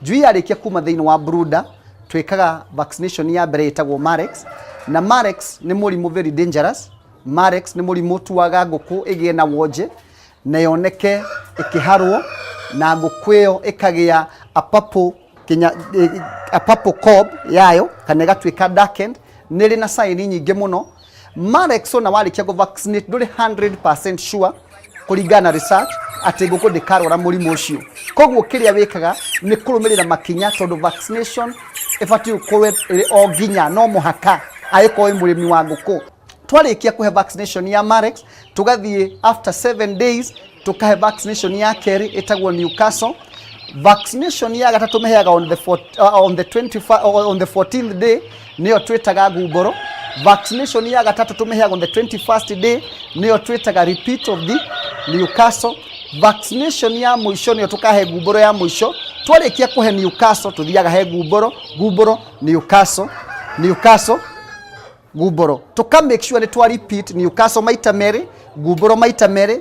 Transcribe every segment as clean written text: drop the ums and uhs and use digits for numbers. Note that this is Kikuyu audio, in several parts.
Njui yarĩkia kuma thĩinĩ wa brooder, twĩkaga vaccination ya mbere ĩtagwo Marex, na Marex nĩ mũrimũ very dangerous. Marex nĩ mũrimũ ũtuaga ngũkũ ĩgĩe na wonje na yoneke ĩkĩharwo na ngũkũ ĩyo ĩkagĩa a purple kinya a purple cob yayo kana ĩgatuĩka darkened. Nĩ ĩrĩ na sign nyingĩ mũno. Marex ona warĩkia kũ vaccinate ndũrĩ 100% sure kũringana na research atĩ ngũkũ ndĩkarwara mũrimũ ũcio. Koguo kĩrĩa wĩkaga nĩ kũrũmĩrĩra makinya, tondũ vaccination ĩbatiĩ gũkorwo ĩrĩ o nginya no mũhaka angĩkorwo wĩ mũrĩmi wa ngũkũ. Twarĩkia kũhe vaccination ya Marex, tũgathiĩ after 7 days tũkahe vaccination ya kerĩ ĩtagwo Newcastle. Vaccination ya gatatũ mĩheaga on the 25, on the 14th day, nĩyo twĩtaga gumboro. Vaccination ya gatatũ tũmĩheaga on the 21st day, nĩyo twĩtaga repeat of the Newcastle. Vaccination ya mũico nĩyo tũkahe gumboro ya mũico. Twarĩkia kũhe Newcastle, tũthiaga he gumboro, gumboro, Newcastle, Newcastle, gumboro. Tuka make sure nĩ twa repeat Newcastle maita merĩ, gumboro maita merĩ,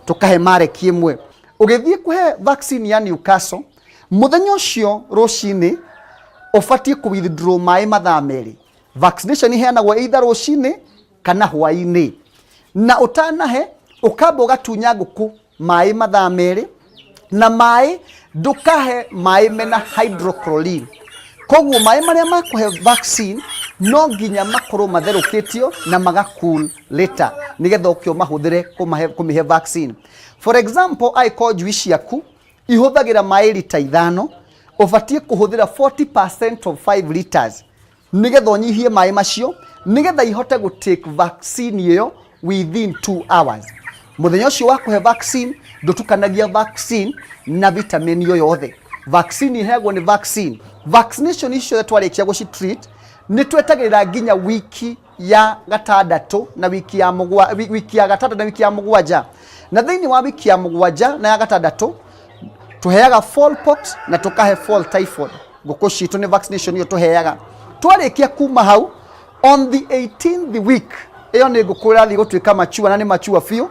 tukahe Marek ĩmwe. Ũgĩthiĩ kũhe vaccine ya Newcastle, mũthenya ũcio rũcinĩ ũbatiĩ kũ withdraw maĩ mathaa 2. Vaccination iheanagwo either rũcinĩ kana hwaĩ-inĩ, na ũtanahe ũkamba ũgatunya ngũkũ maĩ mathaa 2, na maĩ ndũkahe maĩ mena hydrochlorine. Koguo maĩ marĩa makũhe vaccine no nginya makorwo matherũkĩtio na maga cool later, nĩgetha ũke ũmahũthĩre kũmĩhe vaccine. For example, angĩkorwo njui ciaku ihũthagĩra maĩ rita 5, ũbatiĩ kũhũthĩra 40% of 5 liters, nĩgetha ũnyihie maĩ macio, nĩgetha ihote gũ take vaccine ĩyo within 2 hours. Mũthenya ũcio wa kũhe vaccine, ndũtukanagia vaccine na vitamin o yothe. Vaccine iheagwo nĩ vaccine. Vaccination icio twarĩkia gũci treat, nĩ twetagĩrĩra nginya wiki ya gatandatũ na wiki ya gatandatũ na wiki ya 7. Na thĩinĩ wa wiki ya 7 na ya gatandatũ tũheaga fall pox na tũkahe fall typhoid ngũkũ citũ. Nĩ vaccination ĩyo tũheaga. Twarĩkia kuma hau, on the 18th week, ĩyo nĩ ngũkũ ĩrathiĩ gũtuĩka mature, na nĩ mature biũ,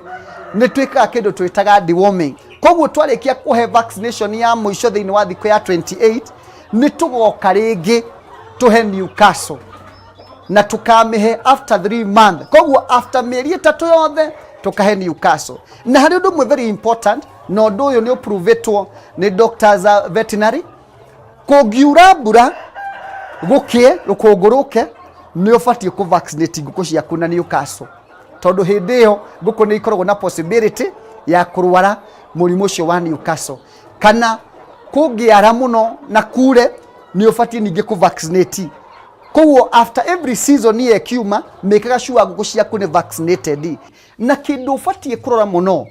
nĩ twĩkaga kĩndũ twĩtaga deworming. Koguo twarĩkia kũhe vaccination ya mũico thĩinĩ wa thikũ ya 28, nĩ tũgoka rĩngĩ tũhe Newcastle na tukamĩhe after 3 months. Koguo after mĩeri 3 yothe tukahe Newcastle. Na harĩ ũndũ ũmwe very important, na ũndũ ũyũ nĩ ũprovĩtwo nĩ doctors a veterinary: kũngiura mbura gũkĩe rũkũngũ rũke, nĩ ũbatiĩ kũ vaccinate ngũkũ ciaku na Newcastle, tondũ hĩndĩ ĩyo ngũkũ nĩ ikoragwo na possibility ya kũrwara mũrimũ ũcio wa Newcastle. Kana kũngĩara mũno na kure, nĩ ũbatiĩ ningĩ kũ vaccinate. Koguo after every season ĩyo ĩkiuma, mĩkaga sure ngũkũ ciaku nĩ vaccinated. Na kĩndũ ũbatiĩ kũrora mũno,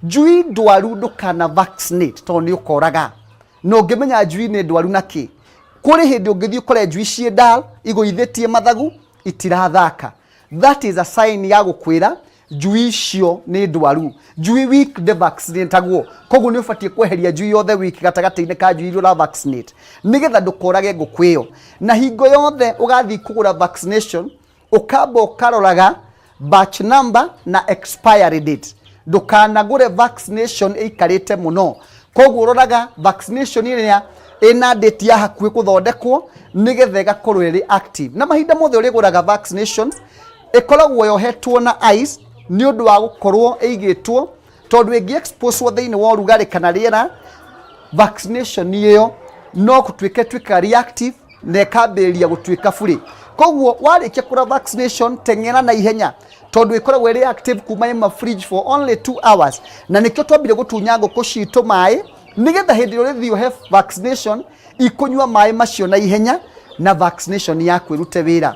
njui ndwaru ndũkana vaccinate, tondũ nĩ ũkoraga. Na ũngĩmenya njui nĩ ndwaru na kĩ, kũrĩ hĩndĩ ũngĩthiĩ ũkore njui ciĩ dull, igũithĩtie mathagu, itirathaka. That is a sign ya gũkwĩra njui icio nĩ ndwaru. Njui weak ndĩ vaccinatagwo. Koguo nĩ ũbatiĩ kweheria njui yothe weak gatagatĩ-inĩ ka njui iria ũra vaccinate, nĩgetha ndũkorage ngũkũ ĩyo. Na hingo yothe ũgathiĩ kũgũra vaccination, ũkamba ũkaroraga batch number na expiry date. Ndũkanagũre vaccination ĩikarĩte mũno. Koguo ũroraga vaccination ĩrĩa ĩna date ya hakuhĩ gũthondekwo, nĩgetha ĩgakorwo ĩrĩ active. Na mahinda mothe ũrĩgũraga vaccinations, ĩkoragwo yohetwo na ice, nĩ ũndũ wa gũkorwo ĩigĩtwo, tondũ ĩngĩ exposwo thĩinĩ wa ũrugarĩ kana rĩera, vaccination ĩyo no gũtuĩke tuĩka reactive na ĩkambĩrĩria gũtuĩka burĩ. Koguo warĩkia kũgũra vaccination, teng'era na ihenya, tondũ ĩkoragwo ĩrĩ active kuma ĩma fridge for only 2 hours. Na nĩkĩo twambire gũtunya ngũkũ citũ maĩ, nĩgetha hĩndĩ ĩrĩa ũrĩthiĩ ũhe vaccination, ikũnyua maĩ macio na ihenya na vaccination yaku ĩrute wĩra.